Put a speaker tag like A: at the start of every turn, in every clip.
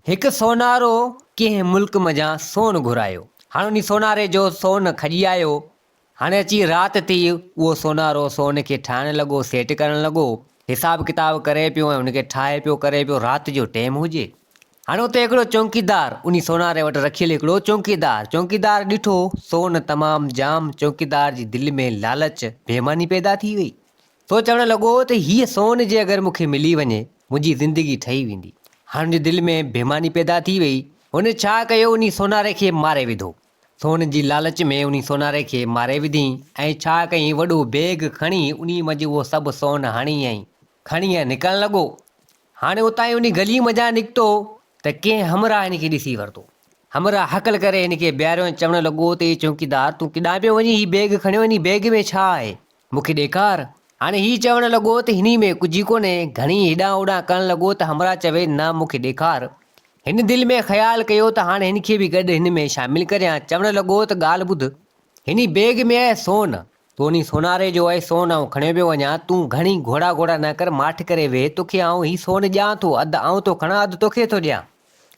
A: هڪ سونارو ڪنهن ملڪ منجهان سون گهرايو. هاڻ انهي سوناري جو سون کڄي آيو. هاڻي اچي رات ٿي، اهو سونارو سون کي ٺاهڻ لڳو، سيٽ ڪرڻ لڳو، حساب ڪتاب ڪري پيو ۽ ان کي ٺاهي پيو ڪري پيو، رات جو ٽيم هجي. هاڻي اتي هڪڙو چونڪيدار، انهي سوناري وٽ رکيل هڪڙو چونڪيدار، چونڪيدار ڏٺو سون تمام جام، چونڪيدار جي دل ۾ لالچ، بيماني پيدا ٿي وئي. سو چوڻ لڳو ته هيء سون جي اگر مون کي ملي وڃي، منهنجي زندگي ٺهي ويندي. هاڻ هن جي دل ۾ بيماني پيدا ٿي وئي. هن ڇا ڪيو، انهي سوناري کي ماري وڌو. سون جي لالچ ۾ انهي سوناري کي ماري وڌئين ۽ ڇا ڪيائين، وڏو بيگ کڻي انهي منجهه اهو سڀ سون هڻي ۽ کڻي ۽ نڪرڻ لڳو. هاڻي اتان ئي انهي گليء منجهان نڪتو ته ڪنهن همراهه هن کي ڏسي ورتو. همراهه هڪل ڪري هن کي بيهاريو ۽ چوڻ لڳو ته اي چونڪيدار، تون ڪيڏانهن پيو وڃين، هي بيگ کڻيو، انهي بيگ ۾ ڇا آهي؟ مون کي ڏيکار. هاڻي هي چوڻ لڳو ته هني ۾ ڪجهه ئي ڪونهي. گهڻي هيڏانهن هوڏانهن ڪرڻ لڳو ته همراهه چوي، نه مون کي ڏيکار. هن دل ۾ خيال ڪيو ته هاڻي هن کي به گڏ هن ۾ شامل ڪريان. چوڻ لڳو ته ڳالهه ٻڌ. هني بيگ ۾ آهي سون. تو انهي سوناري جو آهي سون آئون کڻيو پيو وڃان. تون گهڻي گهوڙا گهوڙا نه ڪر، ماٺ ڪري ويهه. توکي آئون هي سون ڏيان ٿو. اڌ آئون ٿو کڻان، اڌ توکي ٿو ڏيان.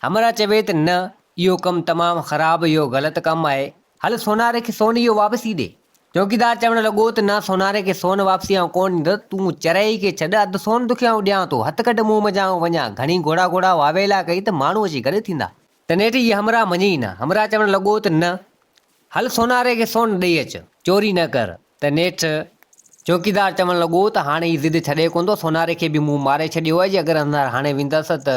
A: همراهه چوي ته نه، اهو ڪم تمام خراب، اهو غلط ڪم آهي. هل سوناري کي سون اهو واپس ئي ڏي. چوڪيدار چوڻ لڳو ته نه سوناري کي سون واپسي آئون ڪونه ڏيندس، تون چرئي کي ڇڏ، اڌ سون توکي آئون ڏيان ٿو، هٿ ڪڍ منهن منجهان آئون وڃان، گهڻي گهوڙا گهوڙا واويلا ڪئي ته ماڻهو اچي گڏ ٿيندا. ته نيٺ هي همراهه مڃي ئي نه. همراهه چوڻ لڳو ته نه، هل سوناري کي سون ڏئي اچ، چوري نه ڪر. ته نيٺ چوڪيدار چوڻ لڳو ته هاڻي هي ضد ڇڏي ڪونه ٿو، سوناري کي به مون ماري ڇڏيو آهي، جي اگر اندر هاڻي ويندس ته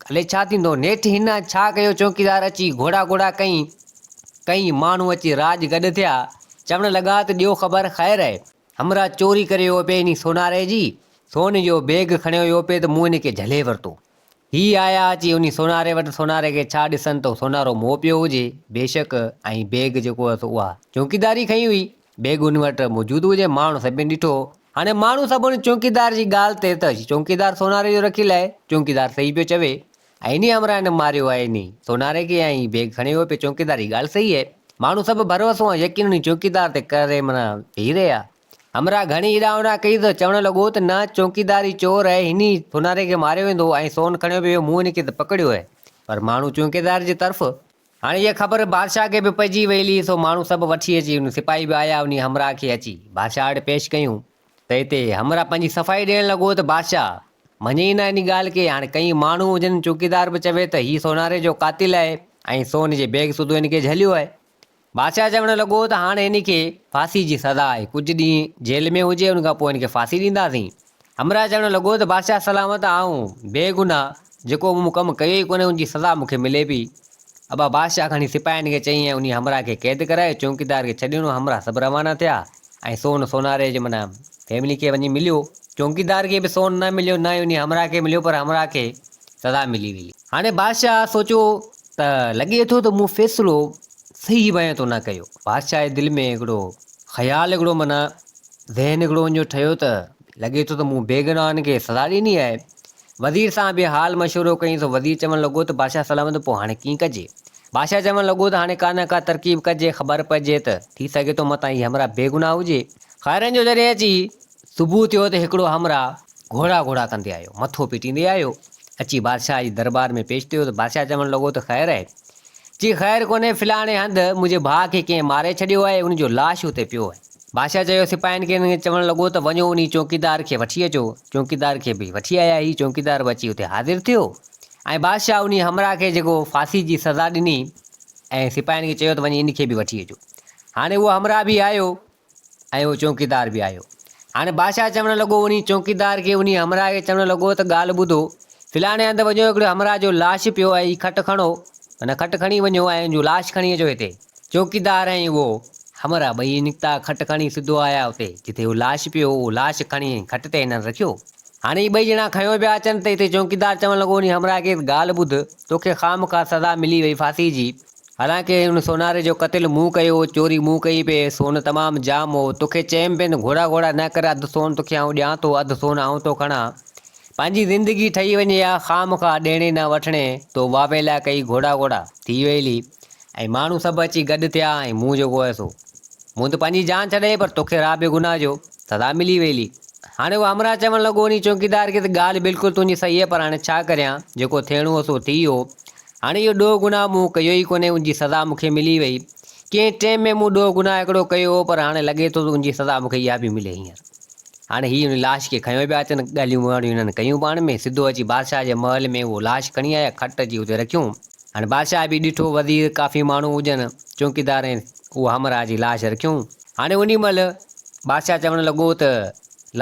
A: الائي ڇا ٿيندو. نيٺ هن ڇا ڪيو، چوڪيدار اچي گهوڙا گهوڙا ڪئي، ڪئين ماڻهو اچي راڄ گڏ ٿيا، چوڻ لڳا ته ڏيو خبر خير آهي، همراهه چوري ڪري ويو پئي انهي سوناري جي، سون جو بيگ کڻيو ويو پئي ته مون هن کي جهلي ورتو. هي آيا اچي انهي سوناري وٽ سوناري کي ڇا ڏسن ته سونارو مئو پيو هجي، بيشڪ ۽ بيگ جيڪو هو سو اها چونڪيداري کنئي هئي، بيگ ان وٽ موجود هجي، ماڻهن سڀني ڏٺو. هاڻي ماڻهو سڀ ان چونڪيدار جي ڳالهه تي ته چونڪيدار سوناري جو رکيل آهي، چونڪيدار صحيح پيو چوي ۽ انهي همراهه نه ماريو آهي انهي سوناري کي ۽ بيگ کڻي ويو پئي چونڪيدار جي ڳالهه صحيح آهي. ماڻهو سڀ ڀروسو ۽ يقين انهي چونڪيدار تي ڪري معنيٰ بيهي رهيا. همراهه گهڻي هيڏانهن هوڏانهن ڪئي ته چوڻ لڳو ته نه چونڪيدار ئي چور آهي هن ئي سوناري کي ماريو ويندو ۽ سون کڻيو پئي ويو مون هن کي ته پڪڙيو آهي پر ماڻهو چونڪيدار جي طرف هاڻي اها خبر بادشاهه کي به پئجي ويلي سو ماڻهو سڀ وٺي اچي ان سپاهي به آيا انهي همراهه کي اچي بادشاهه وٽ پيش ڪيون. ته هتي همراهه پنهنجي صفائي ڏيڻ لڳو ته بادشاهه! مڃي ئي نه ان ڳالهه کي، هاڻي ڪئين ماڻهو هجن، چوڪيدار به چوي ته هي سوناري جو قاتل آهي ۽ سون جي بيگ سوڌو هن کي جهليو آهي. بادشاهه چوڻ لڳو ته هاڻي هن کي ڦاسي جي سزا آهي، ڪجهه ڏينهن جيل ۾ هجي، ان کان پوء هن کي ڦاسي ڏينداسين. همراهه چوڻ لڳو ته بادشاهه سلامت آئون بيگناهه جيڪو مون ڪم ڪيو ئي ڪونهي ان جي سزا مون کي ملي پئي. ابا بادشاهه کڻي سپاهين کي چيائين ۽ انهي همراهه کي قيد ڪرائي چونڪيدار کي ڇڏي ڏنو. همراهه سڀ روانا ٿيا ۽ سون سوناري جي معنيٰ فيملي کي وڃي مليو. چونڪيدار کي به سون نه مليو نه ئي انهي همراهه کي مليو پر همراهه کي سزا ملي وئي. هاڻي بادشاهه سوچيو ته لڳي ٿو ته مون فيصلو صحيح بيان تو نه ڪيو. بادشاهه جي دل ۾ هڪڙو خيال هڪڙو معنيٰ ذهن هڪڙو ان جو ٺهيو ته لڳي ٿو ته مون بيگناهن کي سزا ڏني آهي. وزير سان به حال مشورو ڪيائين سو وزير چوڻ لڳو ته بادشاهه سلامت پوء هاڻي ڪيئن ڪجي؟ بادشاهه چوڻ لڳو ته هاڻي ڪا نه ڪا ترڪيب ڪجي خبر پئجي ته ٿي سگهي ٿو متان هي همراهه بيگناهه هجي. خيرن جو جڏهن اچي صبح ٿيو ته هڪڙو همراهه گهوڙا گهوڙا ڪندي آيو، مٿو پٽيندي آيو، اچي بادشاهه جي درٻار ۾ پيش ٿيو ته بادشاهه چوڻ لڳو ته خير آهي؟ چي خير ڪونهي فلاڻي هنڌ منهنجي ڀاء کي ڪنهن ماري ڇڏيو آهي ان جو لاش اتي پيو آهي. بادشاهه چيو سپاهين کي چوڻ لڳو ته وڃو انهي چوڪيدار کي وٺي اچو. چوڪيدار کي به وٺي آيا هي چوڪيدار به اچي اتي حاضر ٿيو ۽ بادشاهه انهي همراهه کي جيڪو ڦاسي جي سزا ڏني ۽ سپاهين کي چيو ته وڃي ان کي به وٺي اچو. هاڻي اهو همراهه به آيو ۽ اهو چوڪيدار به آيو. هاڻي بادشاهه چوڻ لڳو انهي چوڪيدار کي انهي همراهه کي چوڻ لڳو ته ڳالهه ٻڌو، فلاڻي هنڌ وڃو هڪڙو همراهه جو لاش پيو آهي هي کٽ کڻو، معنيٰ کٽ کڻي وڃو ۽ ان جو لاش کڻي اچو هتي. چوڪيدار ۽ اهو همراهه ٻئي نڪتا کٽ کڻي سڌو آيا اتي جتي اهو لاش پيو هو، اهو لاش کڻي ۽ کٽ تي هنن رکيو. هاڻي هي ٻئي ڄڻا کنيو پيا اچن ته هتي چوڪيدار چوڻ لڳو انهي همراهه کي ته ڳالهه ٻڌ، توکي خوامخواه سزا ملي وئي ڦاسي جي، حالانڪه ان سوناري جو قتل مون ڪيو هو، چوري مون ڪئي پئي، سون تمام جام هو، توکي چيم پئي ته گهوڙا گهوڙا نه ڪر، اڌ سون توکي آئون ڏيان ٿو، اڌ سون آئون ٿو کڻان. پنهنجي زندگي ٺهي وڃي ها، خوامخواه ڏيڻي نه وٺڻي، تو واويلا ڪئي گهوڙا گهوڙا ٿي ويلي ۽ ماڻهو سڀ اچي گڏ ٿيا ۽ مون جيڪو هيس سو مون ته پنهنجي جان ڇڏائي پر توکي راهه بي گناهه جو سزا ملي ويلي. هاڻي اهو همراهه چوڻ لڳو انهي چوڪيدار کي ته ڳالهه بلڪل تنهنجي صحيح آهي پر هاڻي ڇا ڪريان، جيڪو ٿيڻو هو سو ٿي ويو. هاڻي اهو ڏوهه گناهه مون ڪيو ئي ڪونهي، ان جي سزا مون کي ملي وئي. ڪنهن ٽيم ۾ مون ڏوهه گناهه هڪڙو ڪيو هو، پر هاڻي لڳي ٿو ته ان جي سزا مون کي اها به ملي هينئر. هاڻي هي ان لاش کي کنيو پيا اچن، ڳالهيون ٻاڙيون هنن ڪيون پاڻ ۾، سڌو اچي بادشاهه جي محل ۾ اهو لاش کڻي آيا، کٽ اچي اتي رکيون. هاڻي بادشاهه به ڏٺو، وزير، ڪافي ماڻهو هجن، چونڪيدار ۽ اهو همراهه جي لاش رکيون. هاڻي انهي مهل بادشاهه چوڻ لڳو ته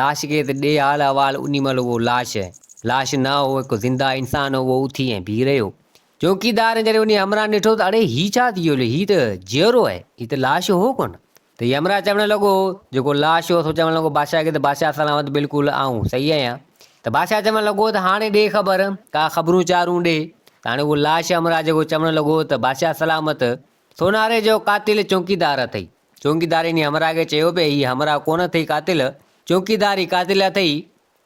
A: لاش کي ته ڏي حال احوال، انهي مهل اهو لاش، لاش نه هو، هڪ زنده انسان هو، اهو اٿي ۽ بيهي رهيو. چوڪيدار جڏهن انهي همراهه ڏٺو ته اڙي هي ڇا ٿي ويو، هي ته جيئرو آهي، هي ته لاش هو ڪونه. ته هي همراهه چوڻ لڳو، جيڪو لاش هو سو چوڻ لڳو بادشاهه کي ته بادشاهه سلامت بلڪل آئون صحيح آهيان. ته بادشاهه چوڻ لڳو ته هاڻي ڏي خبر، ڪا خبرون چارون ڏي. ته هاڻي اهو لاش همراهه جيڪو چوڻ لڳو ته بادشاهه سلامت سوناري جو قاتل چوڪيدار اٿئي. چوڪيدار انهي همراهه کي چيو پئي هي همراهه ڪونه اٿئي قاتل، چوڪيدار ئي قاتل اٿئي.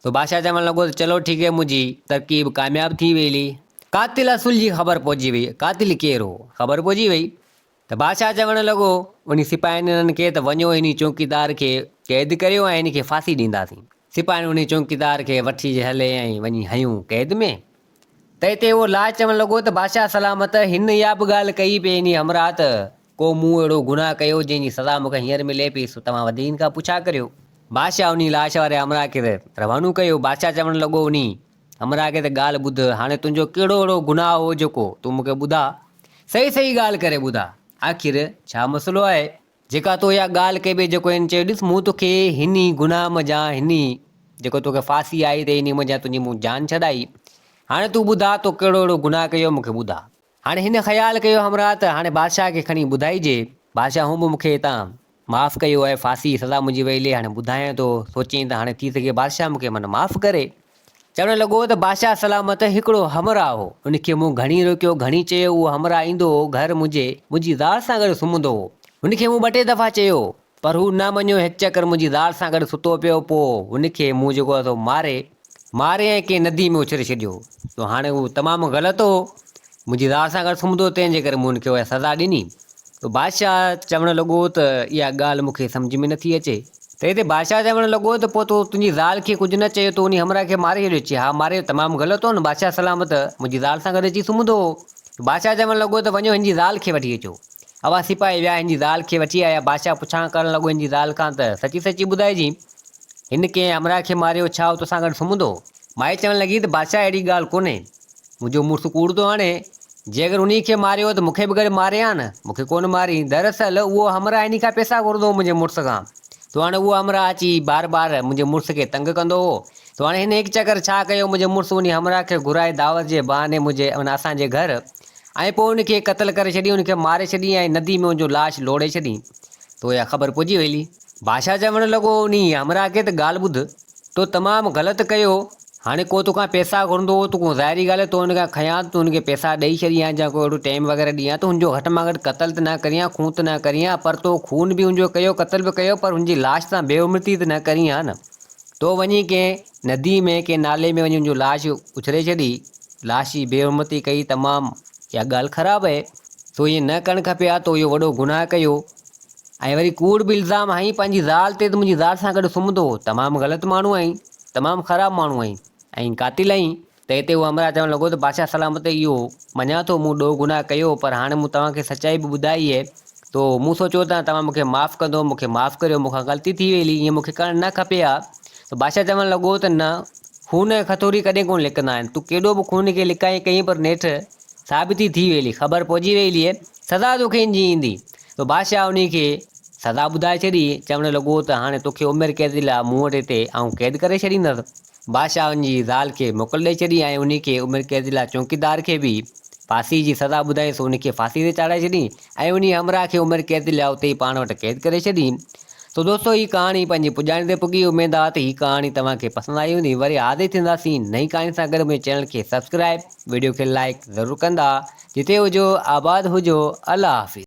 A: سو بادشاهه چوڻ لڳو ته چلو ٺيڪ هي منهنجي ترڪيب ڪامياب ٿي ويلي. قاتل اصل جي خبر پئجي وئي، قاتل ڪير هو خبر پئجي وئي ته بادشاهه چوڻ لڳو انهي سپاهين انهن کي ته وڃو انهي چوڪيدار کي قيد ڪريو ۽ هن کي ڦاسي ڏينداسين. سپاهين انهي چوڪيدار کي وٺي هلي ۽ وڃي هنيو قيد ۾. ته اتي اهو لاش چوڻ لڳو ته بادشاهه سلامت هن اها به ڳالهه ڪئي پئي انهي همراهه ته ڪو مون اهڙو گناهه ڪيو جنهن جي سزا مون کي هينئر ملي پئي سو توهان وڌيڪ هن کان پڇا ڪريو. بادشاهه انهي لاش واري همراهه کي روانو ڪيو. بادشاهه چوڻ لڳو انهي همراهه کي ته ڳالهه ٻڌ هاڻي تنهنجو ڪهڙو اهڙو گناهه هو جيڪو تون مون کي ٻڌاء. صحيح صحيح ڳالهه ڪري ٻڌاء آخر ڇا مسئلو آهي. جيڪا تو اها ڳالهه ڪئي پئي جيڪو هن چيو ڏس مون توکي هن ئي گناهه منجهان هن ئي جيڪو توکي ڦاسي آئي ته انهي منجهان تنهنجي مون جان ڇڏائي هاڻي تون ٻڌاء تو ڪهڙو اهڙو گناهه ڪيو مون کي ٻڌاء. هاڻي هن خيال ڪيو همراهه ته هاڻي بادشاهه کي کڻي ٻڌائجي بادشاهه هون به مون کي هتان معاف ڪيو آهي ڦاسي جي سزا منهنجي ويلي هاڻي ٻڌايان ٿو سوچيائين ته هاڻي ٿي سگهي بادشاهه مون کي من معاف ڪري. چوڻ لڳو ته بادشاهه سلامت هڪڙو همراهه هو، ان کي مون گهڻي روڪيو، گهڻي چيو، اهو همراهه ايندو هو گهر منهنجي، منهنجي زال سان گڏ سمهندو هو. هن کي مون ٻه ٽي دفعا چيو، پر هو نه مڃيو، هڪ چڪر منهنجي زال سان گڏ ستو پيو، پوء هن کي مون جيڪو آهي سو ماري، ماري ۽ ڪنهن ندي ۾ اڇلي ڇڏيو. سو هاڻي هو تمام غلط هو، منهنجي زال سان گڏ سمهندو هو، تنهن جي ڪري مون هن کي اها سزا ڏني. ته بادشاهه چوڻ لڳو ته اها ڳالهه مون کي سمجهه ۾ نٿي اچي. ته هتي بادشاهه چوڻ لڳو ته پوء تو تنهنجي زال کي ڪجهه نه چيو، تو انهي همراهه کي ماري ڇڏيو؟ چي ها ماري، تمام غلط هو نه، بادشاهه سلامت منهنجي زال سان گڏ اچي سمهندو هو. ته بادشاهه چوڻ لڳو ته وڃو هن جي زال کي وٺي اچو. اها سپاهي ويا هن جي زال کي وٺي آيا. بادشاهه پڇاڻ ڪرڻ لڳو هن جي زال کان ته سچي سچي ٻڌائجين، هن ڪنهن همراهه کي ماريو، ڇا هو توسان گڏ سمهندو هو؟ مائي چوڻ لڳي ته بادشاهه اهڙي ڳالهه ڪونهي. منهنجو مڙس ڪوڙ ٿو هڻي. جي اگر انهيء کي ماريو ته مون کي به گڏ ماري ها نه. مون کي ڪونه ماري. دراصل اهو همراهه انهيء کان پئسا گهرندو هو منهنجي مڙس کان. سو هاڻي اهو همراهه اچي بار بار منهنجي مڙس کي تنگ ڪندو هو. سو هاڻي هن هڪ چڪر ڇا ڪيو منهنجي مڙس انهيء همراهه کي گهرائي دعوت جي بهاني منهنجي ان اسان جي گهر ۽ پوء ان کي قتل ڪري ڇڏي ان کي ماري ڇڏي ۽ ندي ۾ ان جو لاش لوڙهي ڇڏي. تو اها خبر پئجي ويلي. بادشاهه چوڻ لڳو انهيء همراهه کي ته ڳالهه ٻڌ. تو تمام غلط ڪيو، هاڻي ڪو توکان پئسا گهرندو هو ته ڪو ظاهري ڳالهه آهي تو هن کان کنيا ته تون هن کي پئسا ڏئي ڇڏين ها يا ڪو اهڙو ٽيم وغيره ڏين ها ته هن جو گهٽ مان گهٽ قتل ته نه ڪرين ها خون ته نه ڪرين ها پر تو خون به هن جو ڪيو قتل به ڪيو پر هن جي لاش سان بي حرمتي ته نه ڪرين ها نه تو وڃي ڪنهن ندي ۾ ڪنهن نالي ۾ وڃي هن جو لاش اڇلي ڇڏي لاش جي بي حرمتي ڪئي تمام اها ڳالهه خراب آهي سو ائين نه ڪرڻ کپي ها تو اهو وڏو گناهه ڪيو. ۽ وري ڪوڙ به الزام هنئي پنهنجي زال تي ته منهنجي زال سان گڏ سمهندو هو. تمام غلط ماڻهو آهين، تمام خراب ماڻهو آهين ۽ قاتل آهين. ته هتي اهو همراهه چوڻ لڳو ته بادشاهه سلامت اهو مڃان ٿو مون ڏوهه گناهه ڪيو هو پر هاڻي مون توهان کي سچائي به ٻڌائي آهي تو مون سوچيو ته توهان مون کي معاف ڪندو مون کي معاف ڪريو مون کان غلطي ٿي ويلي ائين مون کي ڪرڻ نه کپي ها ته بادشاهه چوڻ لڳو ته نه خون ۽ کٿوري ڪڏهن ڪونه لڪندا آهن تون ڪيڏو به خون کي لڪائين ڪئين پر نيٺ ثابتي ٿي ويلي خبر پئجي ويلي سزا توکي ان جي ايندي. سو بادشاهه انهي کي سزا ٻڌائي ڇڏي، چوڻ لڳو ته هاڻي توکي عمر قيد لاء مون وٽ هتي آئون قيد ڪري ڇڏيندس. بادشاهه ان جي زال کي موڪل ڏئي ڇڏي ۽ انهي کي عمر قيد لاء چونڪيدار کي به ڦاسي جي سزا ٻڌائي سو انهي کي ڦاسي تي چاڙهائي ڇڏي ۽ انهي همراهه کي عمر قيد لاء اتي ئي پاڻ وٽ قيد ڪري ڇڏي. سو دوستو هي ڪهاڻي پنهنجي پڄاڻي تي پڳي اميد آ ته هي ڪهاڻي توهان کي پسند آئي هوندي وري حاضر ٿينداسين نئين ڪهاڻي سان گڏ منهنجي چينل کي سبسڪرائب وڊيو کي لائيڪ ضرور ڪندا جتي هجو آباد هجو الله حافظ.